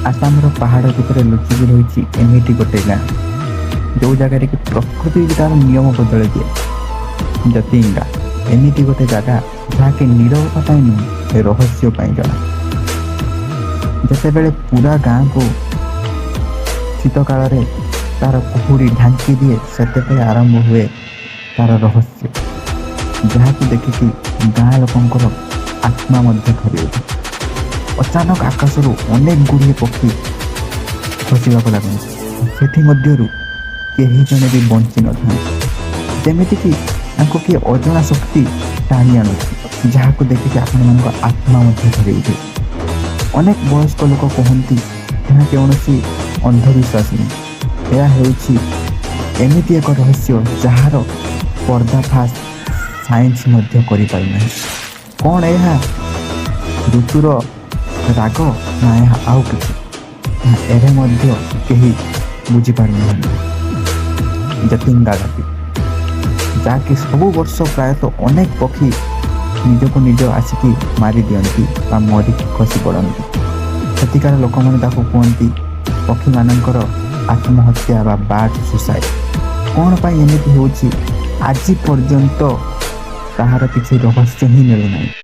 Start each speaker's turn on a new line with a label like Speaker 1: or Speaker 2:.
Speaker 1: ଆସାମର ପାହାଡ଼ ଭିତରେ ଲୁଚିକି ରହିଛି ଏମିତି ଗୋଟେ ଗାଁ, ଯେଉଁ ଜାଗାରେ କି ପ୍ରକୃତି ତାର ନିୟମ ବଦଳାଇ ଦିଏ। ଜତିଙ୍ଗା ଏମିତି ଗୋଟେ ଜାଗା, ଯାହାକି ନିରବତା ପାଇଁ ନୁହେଁ, ରହସ୍ୟ ପାଇଁ ଜଣା। ଯେତେବେଳେ ପୁରା ଗାଁକୁ ଶୀତ କାଳରେ ତାର କୁହୁଡ଼ି ଢାଙ୍କି ଦିଏ, ସେତେବେଳେ ଆରମ୍ଭ ହୁଏ ତାର ରହସ୍ୟ, ଯାହାକୁ ଦେଖିକି ଗାଁ ଲୋକଙ୍କର ଆତ୍ମା ମଧ୍ୟ ଥରି ଉଠେ। ଅଚାନକ ଆକାଶରୁ ଅନେକ ଗୁଡ଼ିଏ ପକ୍ଷୀ ଖସିବାକୁ ଲାଗନ୍ତି। ସେଥିମଧ୍ୟରୁ କେହି ଜଣେ ବି ବଞ୍ଚି ନଥାନ୍ତି, ଯେମିତିକି ତାଙ୍କୁ କିଏ ଅଜଣା ଶକ୍ତି ଟାଣି ଆଣୁଛି, ଯାହାକୁ ଦେଖିକି ଆପଣମାନଙ୍କ ଆତ୍ମା ମଧ୍ୟ ଥରି ଉଠେ। ଅନେକ ବୟସ୍କ ଲୋକ କୁହନ୍ତି, ଏହା କୌଣସି ଅନ୍ଧବିଶ୍ୱାସ ନୁହେଁ, ଏହା ହେଉଛି ଏମିତି ଏକ ରହସ୍ୟ ଯାହାର ପର୍ଦ୍ଦାଫାଶ ସାଇନ୍ସ ମଧ୍ୟ କରିପାରୁନାହିଁ। କ'ଣ ଏହା ଋତୁର ରାଗ ନା ଏହା ଆଉ କିଛି, ତାହା ଏବେ ମଧ୍ୟ କେହି ବୁଝିପାରୁନାହାନ୍ତି। ଜତିଙ୍ଗା ଘାଟି, ଯାହାକି ସବୁ ବର୍ଷ ପ୍ରାୟତଃ ଅନେକ ପକ୍ଷୀ ନିଜକୁ ନିଜ ଆସିକି ମାରି ଦିଅନ୍ତି ବା ମରିକି ଖସି ପଡ଼ନ୍ତି। ସେଠିକାର ଲୋକମାନେ ତାକୁ କୁହନ୍ତି ପକ୍ଷୀମାନଙ୍କର ଆତ୍ମହତ୍ୟା ବା ବାର୍ଡ ସୁସାଇଡ୍। କ'ଣ ପାଇଁ ଏମିତି ହେଉଛି, ଆଜି ପର୍ଯ୍ୟନ୍ତ ତାହାର କିଛି ରହସ୍ୟ ହିଁ ମିଳୁନାହିଁ।